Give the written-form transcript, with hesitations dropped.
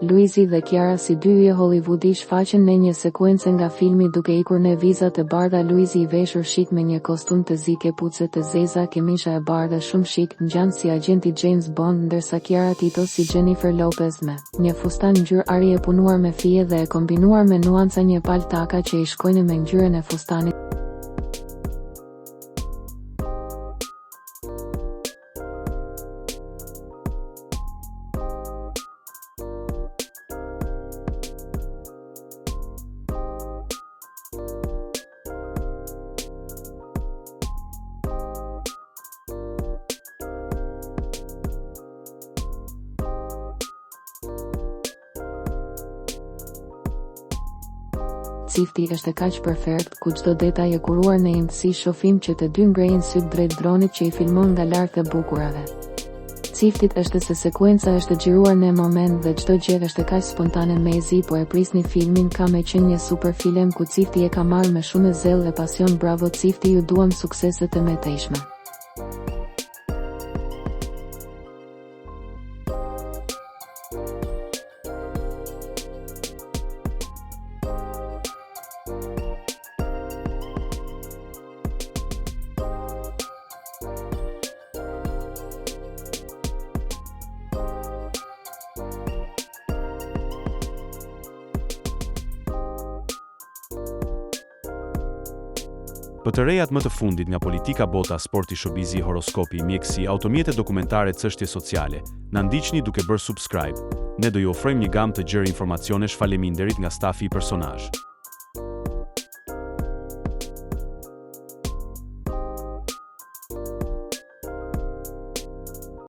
Luizi dhe Kiara si dy yje Hollywoodi shfaqen ne një sekuence nga filmi duke ikur ne viza të bardha Luizi i veshur shik me një kostum të zi kepuce të zeza kemisha e bardhe shumë shik ngjan si agjenti James Bond ndërsa Kiara Tito si Jennifer Lopez me një fustan ngjyrë ari e punuar me fije dhe e kombinuar me nuanca një palë taka që i shkojnë me ngjyrën e fustanit. Cifti është kaq perfekt, ku çdo detaj e kuruar në imtësi shofim që të dy ngrejnë sytë drejt dronit që i filmon nga lart e bukurave. Ciftit është se sekuenca është xhiruar ne moment dhe çdo gjë është kaq spontane mezi po e prisni filmin ka me qenë një super film ku cifti e ka marrë me shumë zell e pasion bravo cifti ju duam suksese të mëtejshme. Për të rejat më të fundit nga politika bota, sporti, showbizi, horoskopi, mjekësi, automjete dokumentare çështje sociale, na ndiqni duke bërë subscribe. Ne do ju ofrojmë një gamë të gjerë informacionesh faleminderit nga stafi i Personazh.